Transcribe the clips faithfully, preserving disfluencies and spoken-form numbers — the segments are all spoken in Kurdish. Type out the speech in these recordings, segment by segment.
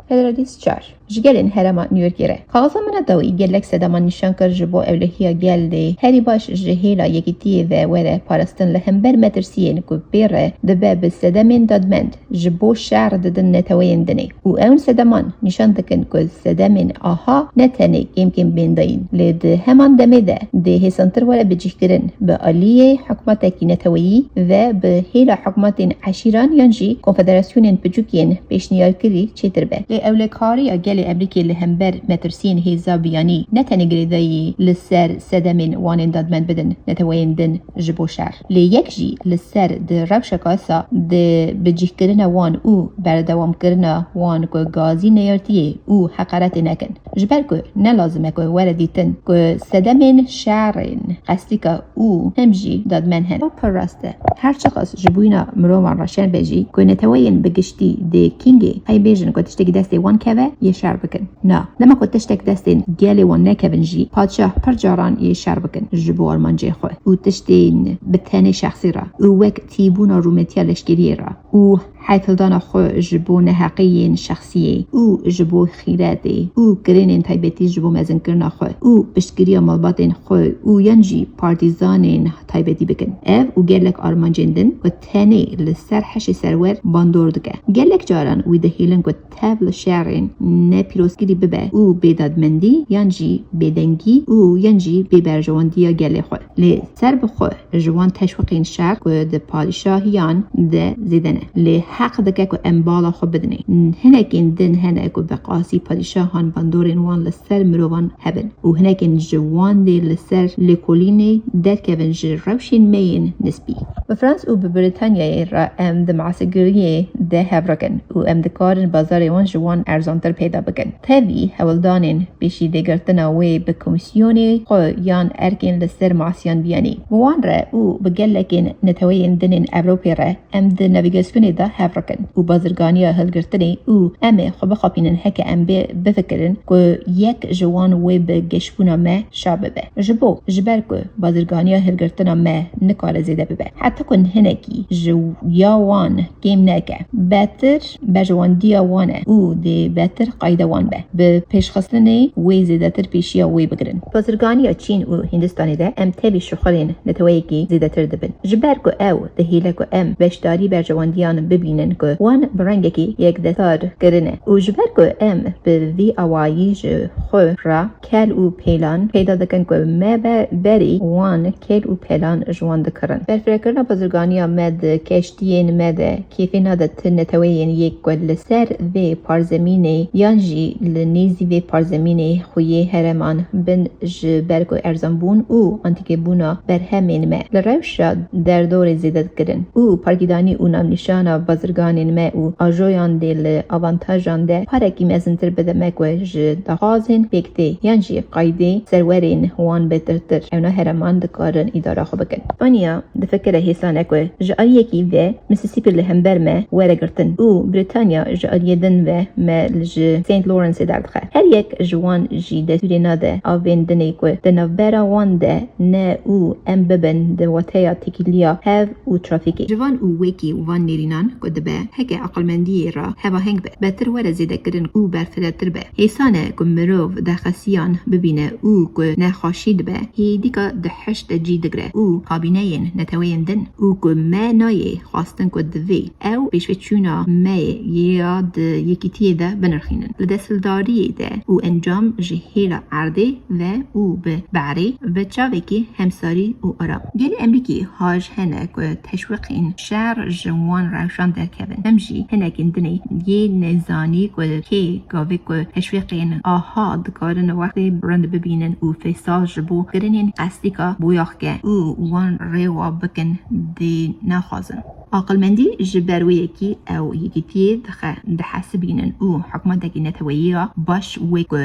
Federalist çar. Ji gelên herêma New Yorkê re. Kaxiza min a dawî gelek sedeman nîşan kir ji bo ewlehiya gel dê herî baş ji hêla yekîtiyê ve were parastin li hember metirsiyên ku pê re dibe bi sedemên dadmend ji bo şer didin neteweyên dinê. Û ew sedeman nîşan dikin ku sedemên aha ne tenê kêm kêm bên dayîn, lê di heman demê de dê hêsantir were bicihkirin bi aliyê hikûmetekî neteweyî ve bi hêla hikûmetên eşîran yan jî konfederasyonên piçûk yên pêşniyarkirî çêtir be. Lê ewlekariya gelê Emerîkê li hember metirsiyên hêza biyanî ne tenê girêdayî li ser sedemên wan ên dadmend bidin neteweyên din ji bo şer, lê yek jî li ser di rewşeka sa di bicihkirina wan û berdewamkirina wan ku gazî neyartiyê û heqaretê nekin. Ji ber ku ne lazim e ku were dîtin ku sedemên şerên qestîka û hem jî dadmen hene. Ew pir rast e. Her çiqas ji bûyîna mirovan re şên be jî, ku neteweyên bi giştî dê kîngê, heyî bêjin ku tiştekî destê wan keve, yê şer bikin. Na, dema ku tiştek destên gelê wan nekevin jî, padşah pir caran yê şer bikin ji bo armancê xwe û tiştên bi tenê şexsî re û wek tîbûna rûmetiya leşkeriyê re û heyfhildana xwe ji bo neheqiyên şexsiyê û ji bo xîretê û kirinên taybetî ji bo mezinkirina xwe û piştgiriya malbatên xwe û yan jî partîzanên taybetî bikin. Ev û gelek armancên din ku tenê li ser heşê serwer bandor dike. Gelek caran wî dihêlin ku tev li şerên ne pîrozkirî bibe û bêdadmendî yan jî bêdengî û yan jî bêberjewendiya gelê xwe. Lê ser bi xwe ji wan teşwîqên şer ku di padîşahiyan de zêde ne. Lê heq dike ku em bala xwe bidinê. Hinekên din hene ku bi qasî padîşahan bandorên wan li ser mirovan hebin û hinekên ji wan dê li ser lêkolînê derkevin ji rewşên me yên nisbî. Bi Frans û bi Brîtanyayê re em di masegiriyê de hev re kin û em dikarin bazarê wan ji wan erzantir peyda bikin. Tevî hewldanên pêşîdêgirtina wê bi komîsyonê xwe yan erkên li ser masiyan biyanî. Bi wan re û bi gelekên neteweyên din ên Ewropê re em di navîgasyonê de hev re kin û bazirganiya hilgirtinê û em ê xwe bixapînin heke em bê bifikirin ku yek ji wan wê bi geşbûna me şa bibe. Ji bo, ji ber ku bazirganiya hilgirtina me nikare zêde bibe. Heta ku hinekî ji ya wan kêm neke. Betir berjewendiya wan e û dê betir qayda wan be. Bi pêşxistinê wê zêdetir pêşiya wê bigirin. Bazirganiya Çîn û Hindistanê de em tevî şuxulên neteweyekî zêdetir dibin. Ji ber ku ew dihêle ku em beşdarî berjewendiyan bibînin ku wan bi rengekî yekdestar kirine û ji ber ku em bi vî awayî ji xwe re kel û pêlan peyda dikin ku me be-, berî wan kel û pêlan ji wan dikirin. Berfirehkirina bazirganiya me di keştiyên me de kêfê nade ti neteweyên yek ku li ser vê parzemînê yan jî li nêzî vê parzemînê xweyê herêman bin ji ber ku erzanbûn û antîkebûna berhemên me li rewşa derdorê zêde dikirin û parkîdanî û navnîşana bazirganên me û ajoyan dê li avantajan de parekî mezintir bide me ku ji daxwazên pêktê yan jî qaydê serwerên wan bêtirtir ewna herêman dikarin îdara xwe bikin. Spanya difikire hêsan e ku ji aliyekî ve Mississippi li hember me were girtin û Brîtanya ji aliyê din ve me li ji Saint Lawrenceê derdixe. Her yek ji wan jî destûrê nade avên dinê ku di navbera wan de ne û em bibin di wateya têkiliya hev û trafîkê. Ji van û wekî van nêrînan ku dibe heke aqilmendiyê re hevaheng be, betir were zêdekirin û berfiretir be. Hêsan e ku mirov daxisiyan bibîne û ku nexweşî dibe, hêdîka di heşt de cî digre û kabîneyên neteweyên din û ku me nayê xwestin ku divê ew pêşveçûna me yê ya di yekîtiyê de binirxînin. Li desthilatdariyê de û encam ji hêla erdê ve û bi berê ve çavekî hemsarî û aram. Gelê Emerîkî haj hene ku teşwîqên şer ji wan rewşan derkevin. Hem jî hinekên dinê yê nezanî ku kê gavê ku teşwîqên aha dikarin wextê rind bibînin û fêsal ji bo kirinên qestîka boyaxke û wan rêwa bikin dê naxwazin. Aqilmendî ji ber wê yekî ew yekîtiyê dixe, dihesibînin û hikûmetekî neteweyî ya baş wê ku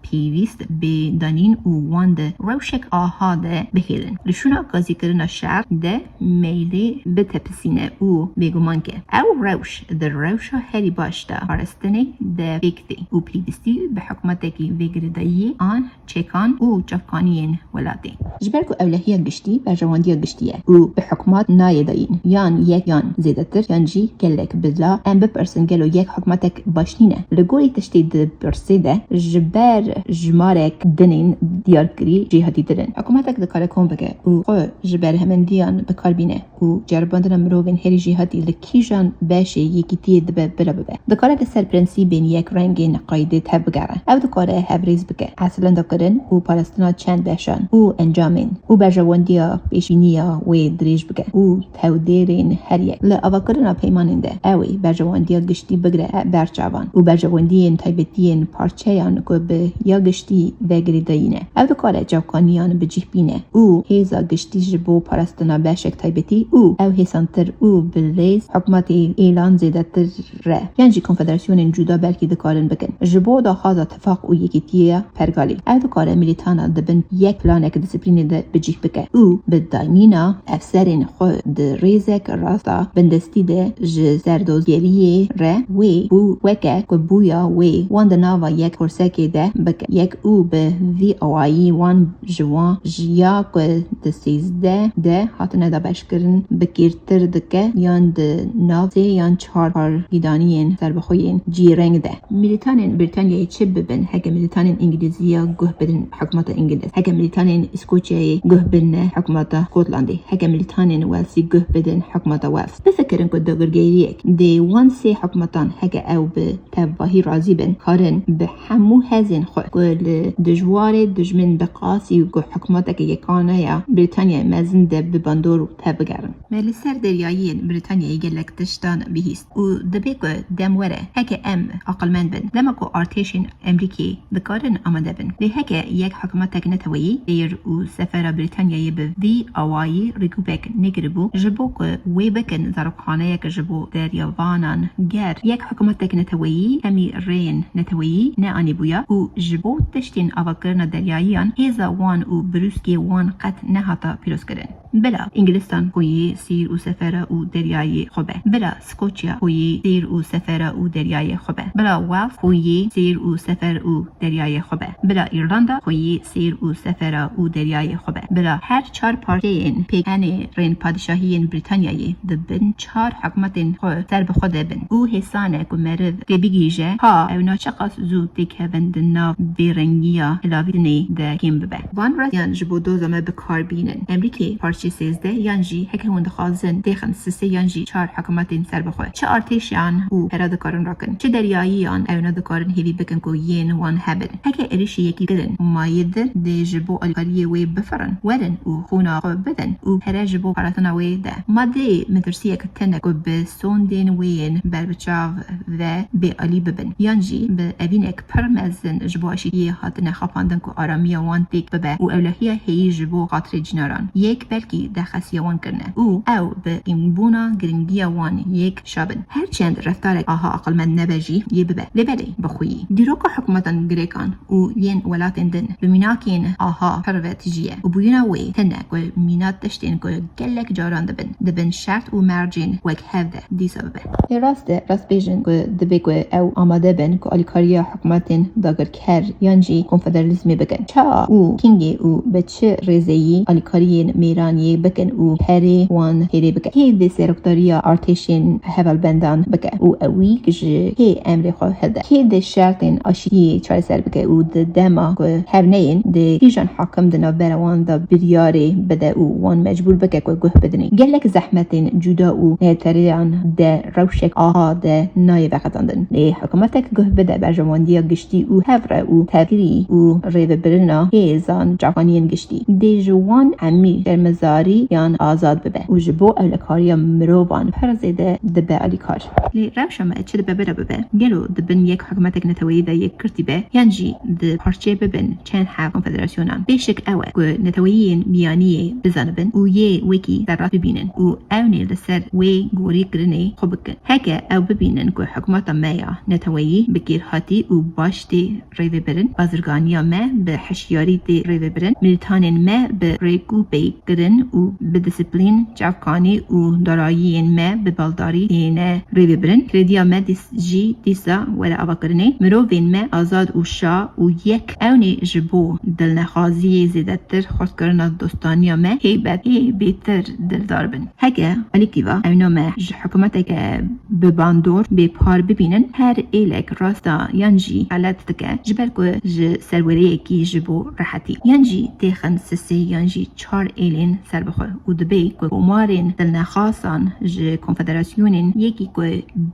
pêwîst bê danîn û wan di rewşek aha de bihêlin. Li şûna gazîkirina şer de meylê bitepisîne û bêguman ke ew rewş di rewşa herî baş de parastinê de pêk tê û pêwîstî bi hikûmetekî vê girêdayiyê an çekan û çavkaniyên welatê. Ji ber ku ewlehiya giştî berjewendiya giştî ye û bi hikûmet nayê dayîn yan yek yan zêdetir yan jî gelek bila em bipirsin gelo yek hikûmetek baş nîne? Li gorî tiştê di pirsê de ji ber jimarek dinên diyarkirî jêhatîtir in. Hikûmetek dikare kom bike û xwe ji berhemendiyan bi kar bîne û ceribandina mirovên herî jêhatî li kîjan beşê yekîtiyê dibe bila bibe. Dikare li ser prensîbên yekrengên qaydê tevbigere. Ew dikare hevrêz bike, esilenda kirin û parastina çend beşan û encamên û berjewendiya pêşbîniya wê dirêj bike û tevdêrên her yek. Li avakirina peymanên de ew ê berjewendiya giştî bigire ber çavan û berjewendiyên taybetiyên parçeyan ku bi ya giştî ve girêdayî ne. Ew dikare çavkaniyan bi cih bîne û hêza giştî ji bo parastina beşek taybetî û ew hêsantir û bi lêz hikûmetê êlan zêdetir re yan jî konfederasyonên cuda belkî dikarin bikin. Ji bo daxwaza tifaq û yekîtiya pergalî, ew dikare milîtana di bin yek planek disiplînê de bi cih bike û bi daynîna efserên xwe di rêzek rasta bindestî de ji serdozgeriyê re wê û weke ku bûya wê wan di nava yek kursekê de bike yek û bi vî awayî wan ji wan ji ya ku di sêzdeh de hatine dabeşkirin bi kêrtir dike yan di nav sê yan çar pargîdaniyên serbixwe yên cîreng de. Milîtanên Brîtanyayê çi bibin, heke milîtanên Îngilîziya guh bidin hikûmeta Îngiliz, heke milîtanên Îskoçyayê guh bidine hikûmeta Skotlandê, heke milîtanên Welsî guh bidin hikûmeta Wels. Bifikirin ku dagirkeriyek dê wan sê hikûmetan heke ew bi tevahî razî bin, karin bi hemû hezên xwe ku li dijwarê dijmin bi qasî ku hikûmeteke yekane ya Brîtanyayê mezin de bi bandor tevbigerin. Me li ser deryayiyên Brîtanyayê gelek tiştan bihîst û dibê ku dem were, heke em aqilmend bin, dema ku artêşên Emrîkê dikarin amade bin. Lê heke yek hikûmetek neteweyî seyr û sefera Brîtanyayê bi vî awayî rêkûpek nekiribû, ji bo ku wê bikin zarokxaneyek ji bo deryavanan, ger yek hikûmetek neteweyî hemî rêyên neteweyî neanîbûya û ji bo tiştên avakirina deryayiyan hêza wan û birûskê wan qet nehata pîrozkirin. Bila Îngilîstan xweyê seyr û sefera û deryayê xwe be. Bila Skoçya xweyê seyr û sefera û deryayê xwe be. Bila Wales xweyê seyr û sefer û deryayê xwe be. Bila Îrlanda xweyê seyr û sefera û deryayê xwe be. Bila her çar parçeyên pêkenê rên padîşahiyên Brîtanyayê di bin çar hikûmetên xwe ser bi xwe de bin û hêsan e ku meriv têbigihîje, ha ewna çiqas zû têkevin di nav bêrengiya hilavîtinê de kêm bibe. Van rastiyan ji bo doza me bi kar bînin. Emrîkê parçê sêzdeh yan jî heke hûn dixwazin têxin sisê yan jî çar hikûmetên serbixwe. Çi artêşan û pera dikarin rakin, çi deryayiyan ewna dikarin hêvî bikin ku yên wan hebin. Heke êrîşî yekî kirin, ma yê din dê ji bo alîkariyê wê bifirin, werin û xûna xwe bidin û pere ji bo parastina wê de. Ma dê metirsiyek tune ku bi sondên wê yên berbiçav ve bêalî bibin, yan jî bi evînek pir mezin ji bo aşîtiyê hatine xapandin ku aramiya wan têk bibe û ewlehiya heyî ji bo xatirê cînaran yek belkî daxisiya wan kirine û ew bi kêmbûna giringiya wan yek şa bin. Her çend reftarek aha aqilmend nebe jî yê bibe, lê belê bi xweyî. Dîroka hikûmetan girêkan û yên welatên din bi mînakên aha pir ve tijî ye û bûyîna wê tune ku mîna tiştên ku gelek caran dibin, dibin şert û mercên wek hev de dîsa bibe. Lê rast e, rast bêjin ku dibê ku ew amade bin ku alîkariya hikûmetên dagirker yan jî konfederalîzmê bikin. Ça û kîngê û bi çi rêzeyî alîkariyên mêran yê bikin û perê wan hêrê bike? Kê dê seroktariya artêşên hevalbendan bike û ewî ji kê emrê xwe hilde? Kê dê şertên aşîtiyê çareser bike û di dema ku hev neyên, dê kîjan hakim di navbera wan de biryarê bide û wan mecbûr bike ku guh bidinê? Gelek zehmetên cuda û netereyan de rewşek aha de nayê veqetandin. Lê hikûmetek guh bide berjewendiya giştî û hev re û tevkirî û rêvebirina hêzan çavkaniyên giştî. Dê ji wan hemî şermezarî yan azad bibe û ji bo ewlekariya mirovan pir zêde dibe alîkar. Lê rewşa me çi dibe bira bibe? Gelo di bin yek hikûmetek neteweyî de yek girtî be, yan jî di parçe bibin çend heb konfederasyonan? Pêşik ew e ku neteweyiyên biyaniyê bizanibin û yê wekî serrast bibînin û ewnê li ser wê gorî kirinê xwe bikin. Heke ew bibînin ku hikûmeta me ya neteweyî bi kêrhatî û baş tê rêvebirin, bazirganiya me bi hişyarî tê rêvebirin, milîtanên me bi rêk û pêk kirin û bi disiplîn, çavkanî û darayiyên me bi baldarî têne rêvebirin. Krediya me dîs-, jî dîsa were avakirinê. Mirovên me azad û şa û yek ewnê ji bo dilnexwaziyê zêdetir xurtkirina dostaniya me hêbet ê bêtir dildar bin. Heke alîkî va ewna me ji hikûmeteke bi bandor bê par bibînin, her êlek rasta yan jî xelet dike, ji ber ku ji serweriyekî ji bo rehetî yan jî têxin sisê yan jî çar êlên serbixwe û dibê ku komarên dilnexasan ji konfederasyonên yekî ku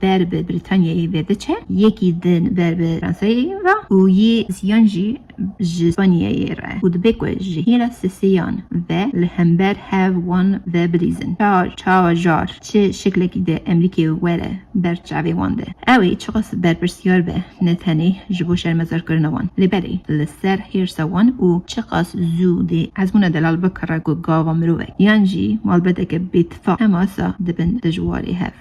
ber bi Brîtanyayê ve diçe, yekî din ber bi Fransayê ve û yê siyan jî ji Spanyayê re û dibê ku ji hêla sisêyan ve li hember hev wan ve bilîzin. Çawa, çawa jar, çi şeklekî de Emerîkê were ber çavê wan de. Ew ê çiqas berpirsiyar be, ne tenê ji bo şermezarkirina wan, lê belê li ser hêrsa wan û çiqas zû dê ezmûna delal bikire ku gava mirovek yan jî malbeteke bêtifaq hemasa dibin dijwarê hev.